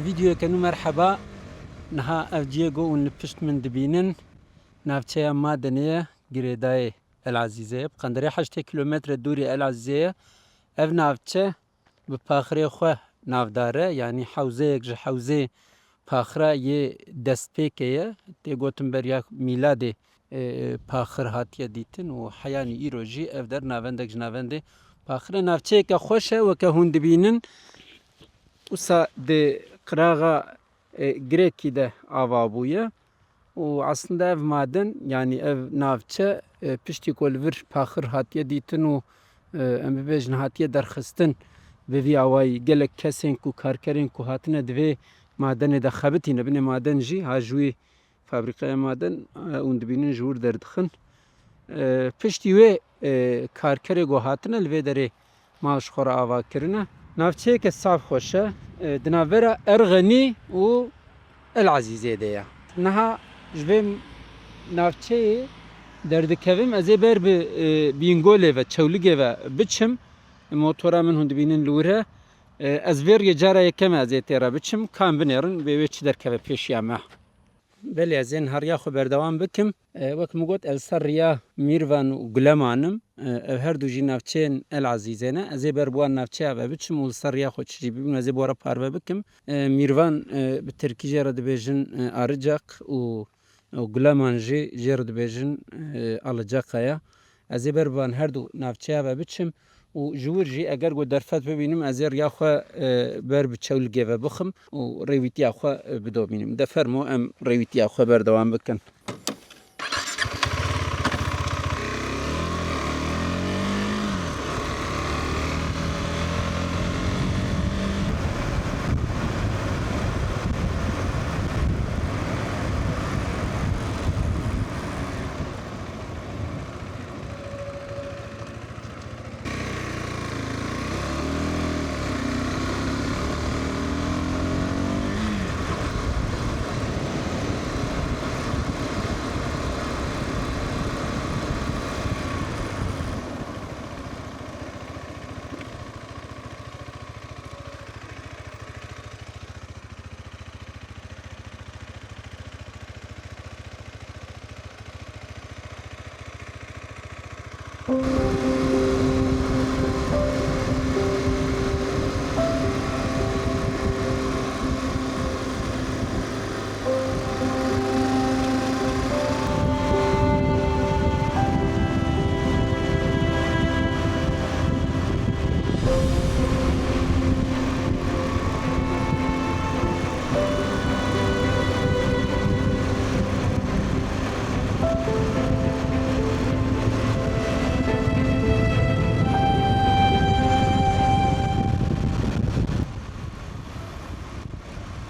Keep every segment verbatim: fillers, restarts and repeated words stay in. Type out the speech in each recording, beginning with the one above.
Vîdeoyeke nû merheba. Niha ev cihê ku hûn li pişt min dibînin, navçeya Madenê ye, girêdayê El Ezîzê ye. Bi qenderê heştê kilometre dûrî El Ezîzê ye. Ev navçe bi paxirê xwe navdar e, yanî hewzeyek ji hewzê paxira yê destpêkê ye. Tê gotin beriya mîladê, e, paxir hatiye dîtin û heyanî îro jî ev der navendek ji navendê paxir e. Navçeyeke xweş e, weke hûn dibînin. Usa di qiraxa, e, Girekî de ava bûye û aslında ev maden, yanî ev navçe, e, piştî ku li vir paxir hatiye dîtin û, e, em bibêjin hatiye derxistin, bi vî awayî gelek kesên ku karkerên ku hatine di vê madenê de xebitîne, binê maden jî ha ji wî fabrîkaya maden, e, hûn dibînin ji wir derdixin. E, piştî wê, e, karkerê ku hatine li vê derê mal ji xwe re ava kirine. Navçeyeke saf xweş e, e, di navbera Erxenî û El Ezîzê de ye. Niha ji vê navçeyê derdikevim, ez ê ber bi, e, Bîngolê ve, Çewligê ve biçim. Motora min hûn dibînin li wir e. E, ez vê riyê cara yekem e ez ê tê re biçim. Ka em binêrin, bê wê çi derkeve pêşiya me. Belê, ez ê niha riya xwe berdewam bikim. E, wek min got, ez li ser riya Mîrvan û Guleman im. E, ev her du jî navçeyên El Ezîzê ne. Ez ê ber bi wan navçeya ve biçim û li ser riya xwe çi jî bibînim, ez ê bi we re parve bikim. E, Mîrvan, e, bi tirkî jê re dibêjin, e, Arıcak û, û Guleman jî jê re dibêjin, e, Alıcaka ye. Ez ê ber bi van her du navçeya ve biçim û ji wir jî eger ku derfet bibînim, ez ê riya xwe, e, ber bi Çewligê ve bixim û rêwîtiya xwe, e, bidomînim. De fermo em rêwîtiya xwe berdewam bikin.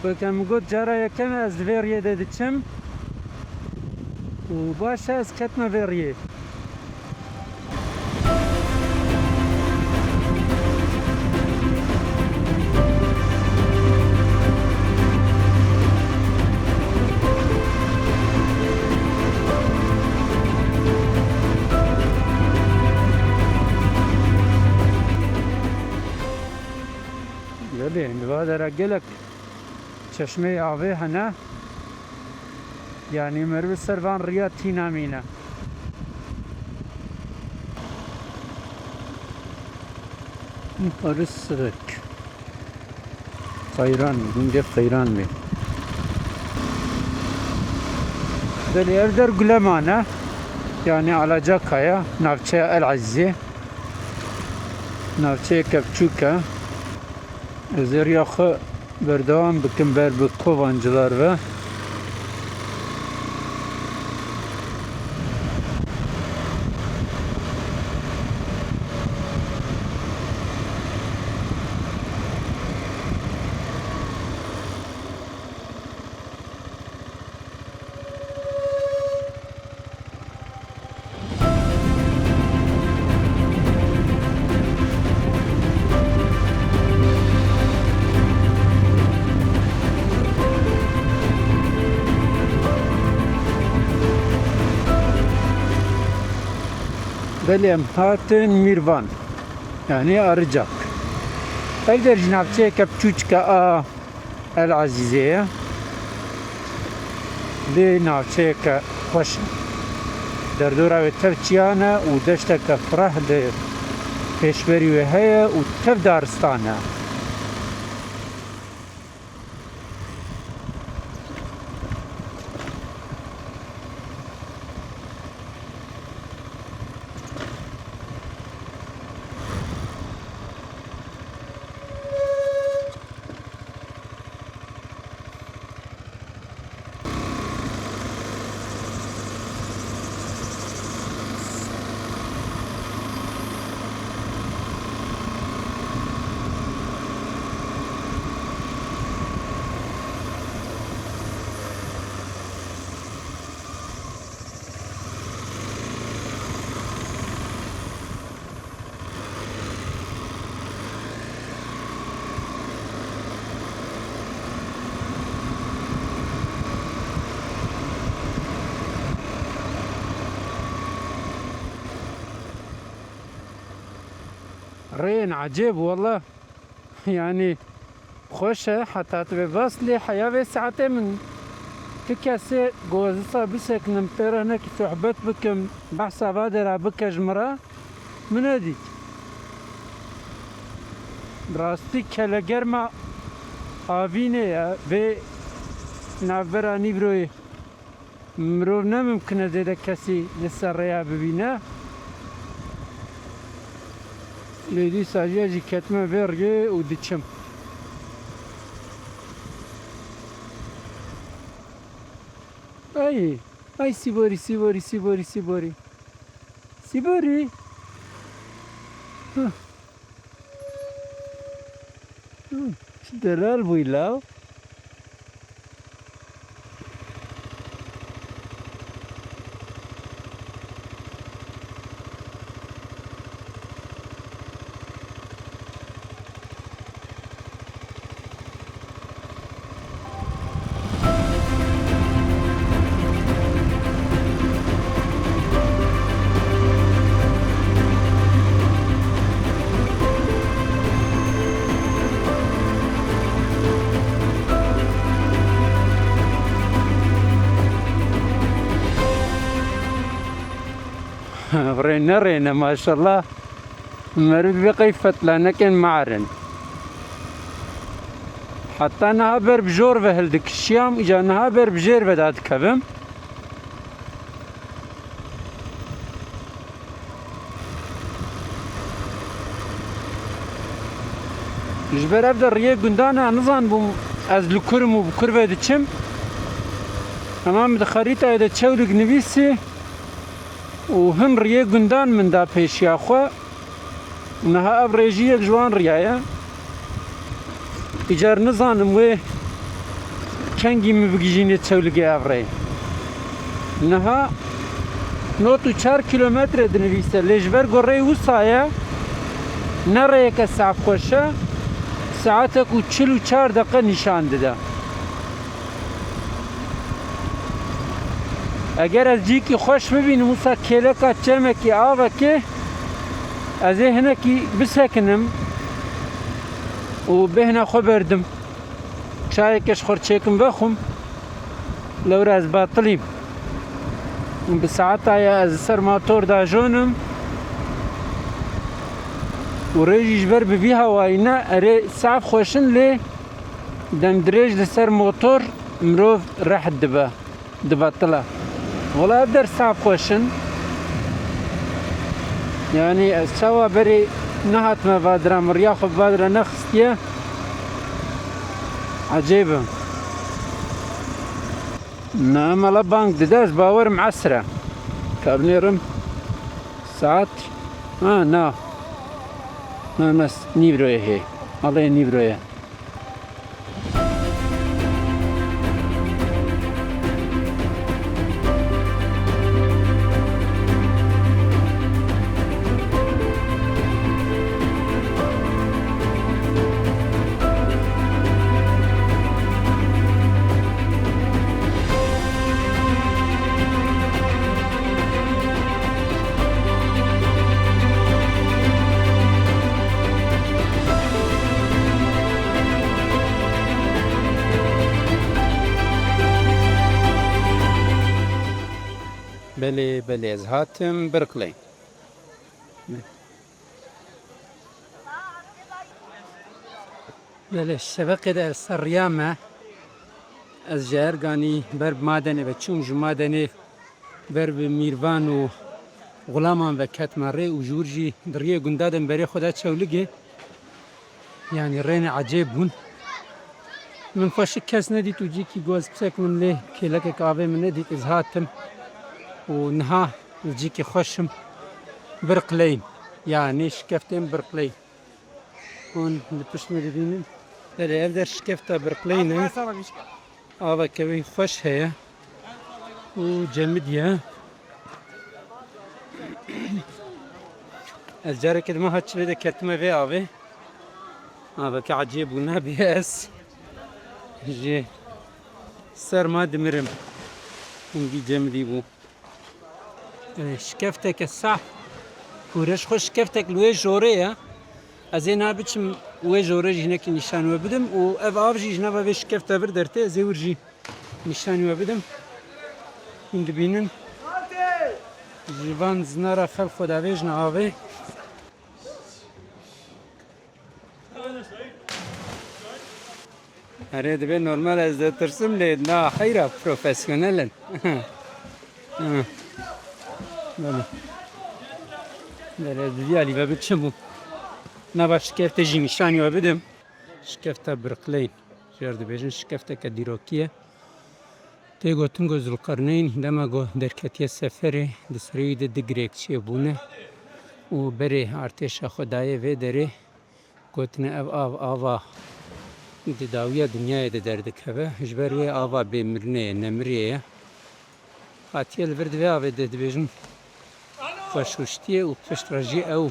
Weke min got, cara yekem e ez li vê riyê de diçim û baş e ez ketime vê riyê. Belê, li va dera gelek çeşmeyê avê hene. Yanî meriv li ser van riya tî namîne. Yukarı Sırık. Xeyran, hûn dê Xeyran bê. Belê, ev der Guleman e. Yanî Alacakaya, navçeya El Ezîzê. Navçeyeke biçûk e. Ez ê riya xwe berdewam bikim ber bi Kovancılar ve. Belê, em hatin Mîrvan. Yanî Arıcak. Ev der jî navçeyeke biçûçik e a El Ezîzê ye. Lê navçeyeke xweş e. Derdora wê tev çiyan e û deşteke fireh li pêşberî wê heye û tev daristan e. Rêyên ecêb wele. Yanî xweş e, heta tu bê bas lê heya vê saetê min tu kesê ku ez wisa bisekinim pê re hinekî sohbet bikim, behsa va dera bike ji min re, min nedît. Bi rastî kelegerma avînê ye vê navbera Nîvroyê. Mirov ne mimkun e zêde kesî li ser rêya bibîne. Lê dîsa jî ez jî ketime vê riyê û diçim. Ay, ay Sîborî, Sîborî, Sîborî, Sîborî. Sîborî. Hah. Hah, çi delal bûyî law. Rê ne rê ne, maşallah. Meriv vê qey fetlanekên marin. Heta niha ber bi jor ve hildikişiyam, îca niha ber bi jêr ve dadikevim. Ji ber ev de riyê gundan e, nizanibûm ez li kur im û bi kur ve diçim. Hema min di xerîtayê de Çewlik nivîsî û hin riyê gundan min da pêşiya xwe. Niha ev rê jî yek ji wan riya ye. Îcar nizanim wê kengî min bigihîjînê Çewligê ev rê. Niha nod û çar kîlometre dinivîse, lê ji ber ku rê wisa ye, ne rêyeke saf xweş e, saetek û çil û çar deqe nîşan dide. Eger ez cîkî xweş bibînim, wisa kêleka çemekî, avekê, ez ê hinekî bisekinim û bêhna xwe berdim. Çayeke ji xwe çêkim vexwim, lewra ez batilîm. Bi saeta ye ez li ser motor dajonim û rê jî ji ber bi vî hewayî ne, erê saf xweş in lê dem dirêj li ser motor mirov rehet dibe, dibatile. Wela ev der saf xweş in. Yanî ez çawa berê nehatime vadira, min riya xwe bi vadira nexistiye. Ecêb e. Na mala bang dide, ez bawerim esr e. Ka binêrim saet. Ha, na. Na, na, nîvroyê hê. Alê nîvroyê. Belê, belê, ez hatim Birqley. Belê, şeveqê de ez ser riya me. Ez ji Erganî ber bi Madenê ve çûm, ji Madenê ber bi Mîrvan û Xulaman ve ketime rê û ji wir jî di riyê gunda de min berê xwe da Çewligê. Yanî rêne ecêb bûn. Min xweşik kes nedît û cîkî goz pisek min lê kêlekek avê min nedît, ez hatim û niha li cîkî xweş im. Birqleyim. Yanî şikeftên Birqleyim. Hûn li pişt min dibînin. Belê ev der şikefta Birqleyî ne. Aveke wî xweş heye û cemidî ye. Ez careke dima hat çilê de ketime vê avê. Aveke ecêb bû, nabê ez ji serma dimirim. Hingî cemidî bû. E, şikefteke saf. Kûre ji xwe şikeftek li wê jorê ye. Ez ê niha biçim wê jorê jî hinekî nîşan we bidim û ev av jî ji nava vê şikefta vir dertê, ez ê wir jî nîşanî we bidim. Hûn dibînin. Ji van zinara xelk xwe davêjin avê. Erê, dibe normal ez ditirsim lê na heyra profesyonel in. Ha. Belê. Belê, divî alî ve biçim bû. Nava şikeftê jî nîşanî we bidim. Şikefta Birqleyî. Jêr dibêjin şikefteke dîrokî ye. Tê gotin ku Zulqerneyn dema ku derketiye seferê, di serê wî de du girêkçiyê bûne û berê artêşa xwe daye vê derê, gotine ev av, ava di dawiya dinyayê de derdikeve, ji ber wê ava bêmirinê ye, nemiriyê ye. Hatiye li vir di vê avê de dibêjin xweşwiştiyê û piştre jî ew,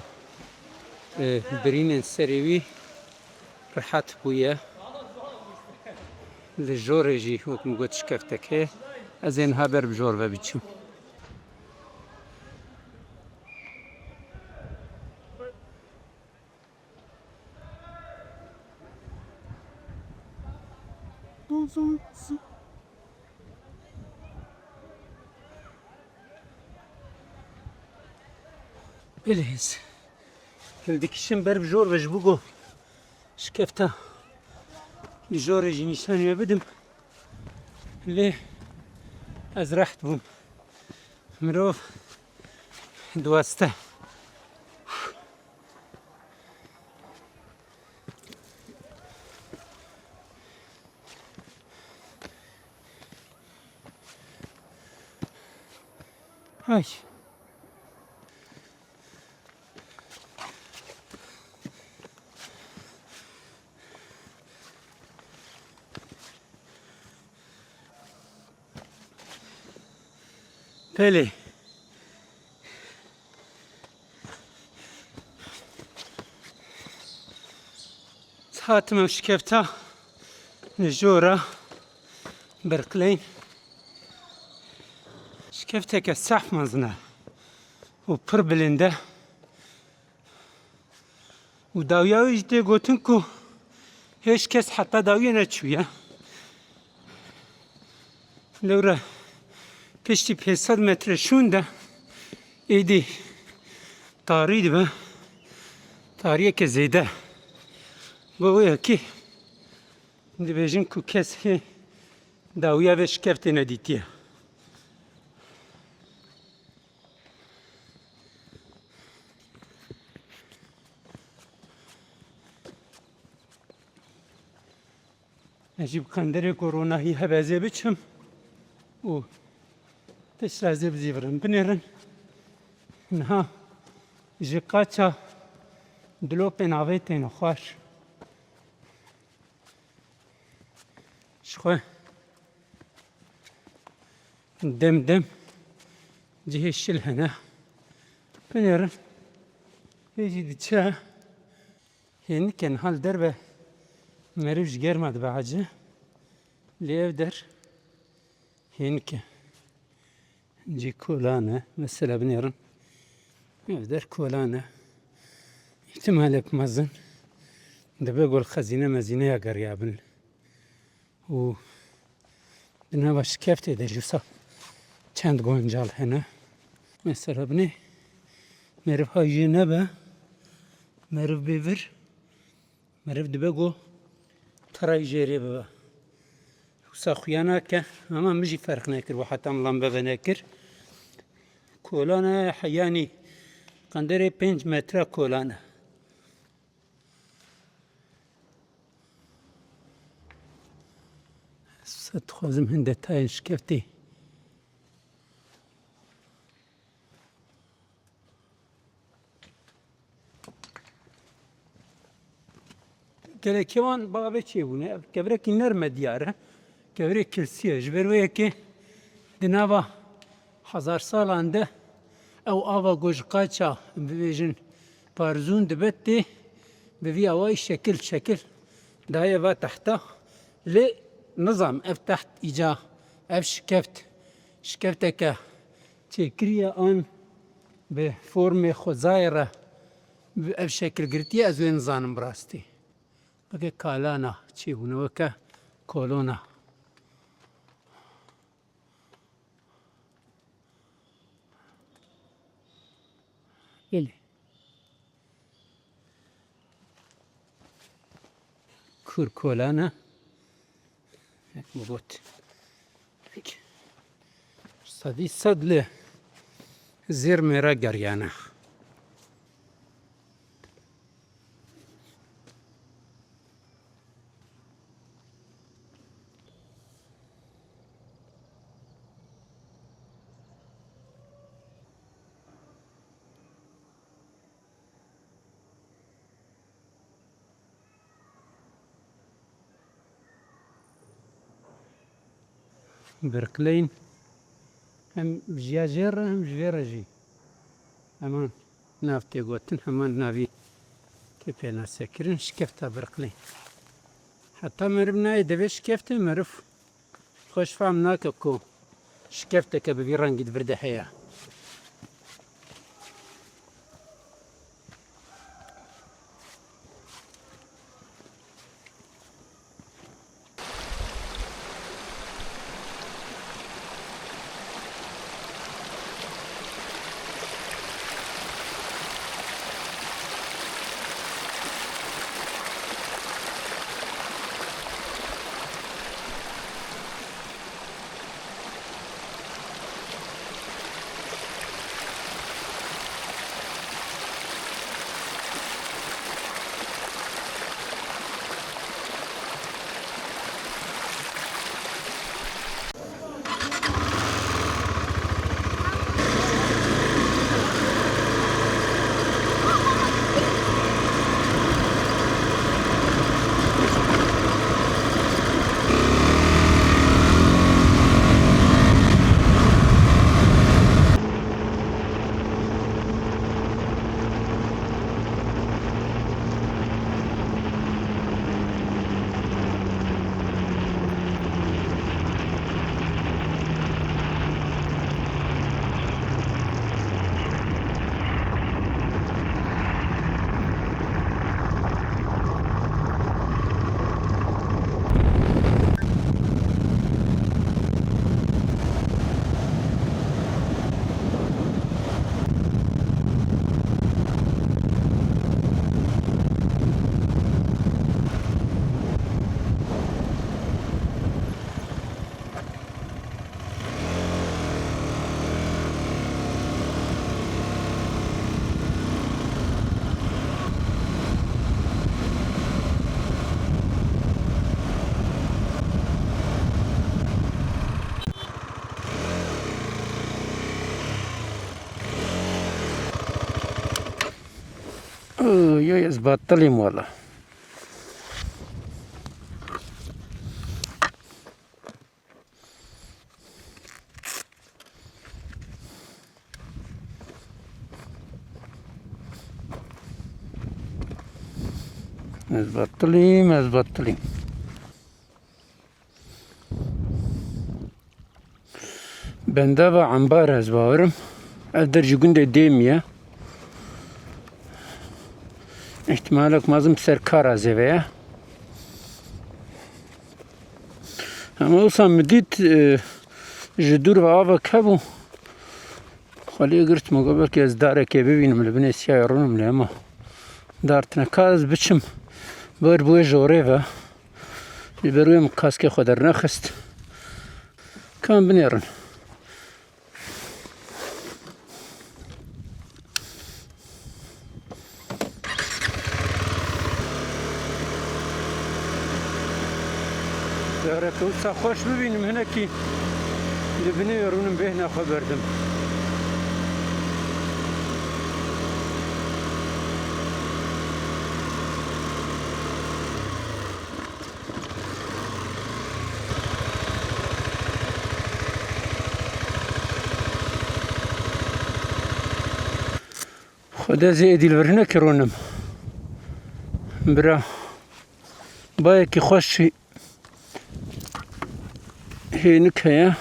e, birînên serê wî rehet bûye. Li jorê jî wek min got şikeftek heye. Ez ê niha ber bi jor ve biçim. Belê ez hildikişim ber bi jor ve ji bo ku şikefta li jorê jî nîşanî we bidim. Lê ez reht bûm. Mirov diweste. Ay. Belê. Hatime şikefta li jora Birqleyn. Şikefteke sehf mezin e û pir bilind e. Û dawiya wê jî tê gotin ku hêj kes heta dawiyê neçûye. Lewre piştî pênc sed metre şûn de êdî tarî dibe, tariyeke zêde. Bo wê yekê dibêjin ku kes hê dawiya vê şikeftê nedîtiye. Ez jî bi qenderê koronahî hebe ez ê biçim û piştre ez ê bizîvirim. Binêrin. Niha ji qaça dilopên avê têne xwar. Ji xwe dem dem cihê şil hene. Binêrin. Hê jî diçe. Hênik e, niha li derve meriv ji germa dibe aciz. Lê ev der hênik e. Cî kolan e. Mesela binêrin. Ev der kolan e. Îhtimalek mezin dibe ku li xezîne mezîneya geriyabin. Û di nava şikeftê de jî wisa çend goncal hene. Mesela binê meriv hay jê nebe, meriv bê vir, meriv dibe ku tera jê rê bibe. Wisa xuya nake, ama min jî ferq nekir, û heta min lambe venekir. Kolana heyanî qenderê pênc metre kolane. Wisa dixwazim hin detayên şikeftê. Gelekê wan bavê çêbûne. Ev kevirekî nerm e diyar e. Kevirê kilsî ye. Ji ber wê yekê di nava hezar salan de ew ava ku ji qaça bibêjin parzûn dibe tê, bi vî awayî şekil şekil daye va tehta. Lê nizam ev teht îca, ev şikeft, şikefteke çêkiriye an bi formê xwezayê re bi ev şekil girtiye, ez wê nizanim bi rastî. Weke kalana çêbûne, weke kolona. Gelê. Kur kolana. Wek min got. Sedî sed li zêrmê re geriyane. Birqileyên hem ji ya jê re hem ji vê re jî heman nav tê gotin, heman navî tê pênasekirin, şikefta birqileyên. Heta meriv nayê devê şikeftê, meriv xweş fam nake ku şikefteke bi vî rengî di vir de heye. Oy, oy, ez betilîm wela. Ez betilîm, ez betilîm. Bendava Embar ez bawerim. Ev der ji gundê Dêmî ye. Îhtimalek mezin bi ser Karazê ve ye. Ama wisa min dît, e, ji dûr ve avek hebû. Xwe lê girtim, got belkî ez darekê bibînim, li binê siyayê rûnim lê hema dar tine. Ka ez biçim ber bi wê jorê ve. Ji ber wê min kaskê xwe dernexist. Ka em binêrin. Eger wisa xweş bibînim hinekî li binê rûnim bêhna xwe berdim. Xwedê zê êdî li vir hinekî rûnim. Bira, bayekî xweş hênik heye.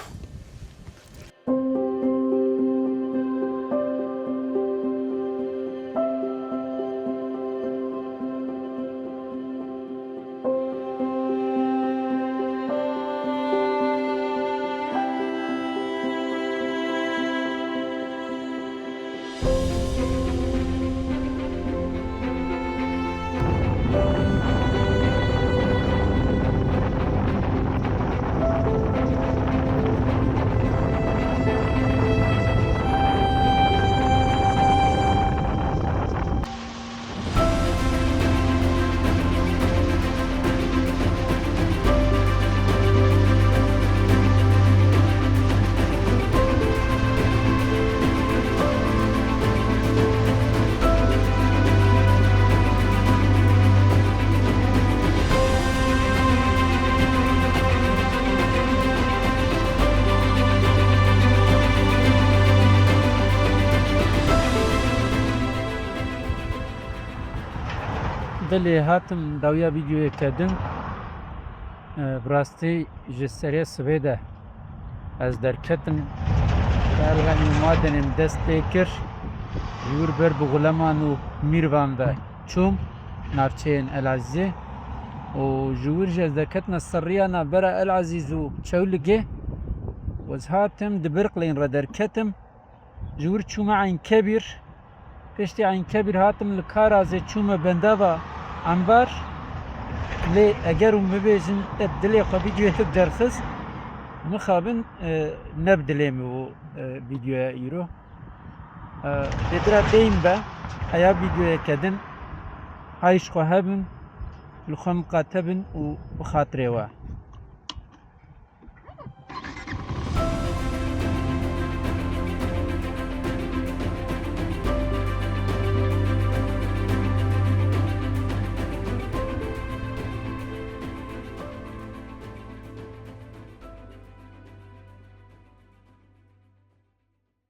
Belê, hatim dawiya vîdeoyeke din. E, bi rastî ji serê sibê de ez derketim. Berhemî Madenê min dest pê kir. Ji wir ber bi Xuleman û Mîrvan ve çûm navçeyên Elazîzê. Û ji wir jî ez derketime ser rêya navbera Elazîz û Çewligê. Û ez hatim di Birqlên re derketim. Ji wir çûme Eyn Kebîr. Piştî Eyn Kebîr hatim li Karazê çûme bendava Enbar. Lê eger hûn bibêjin, te dilê xwe vîdeoyê tu derxist, mixabin, e, ne bi dilê min bû, e, vîdeoya îro. E, lê bira deyim be, heya vîdeoyeke din, hay ji xwe hebin, li xwe miqate bin û bi xatirê we.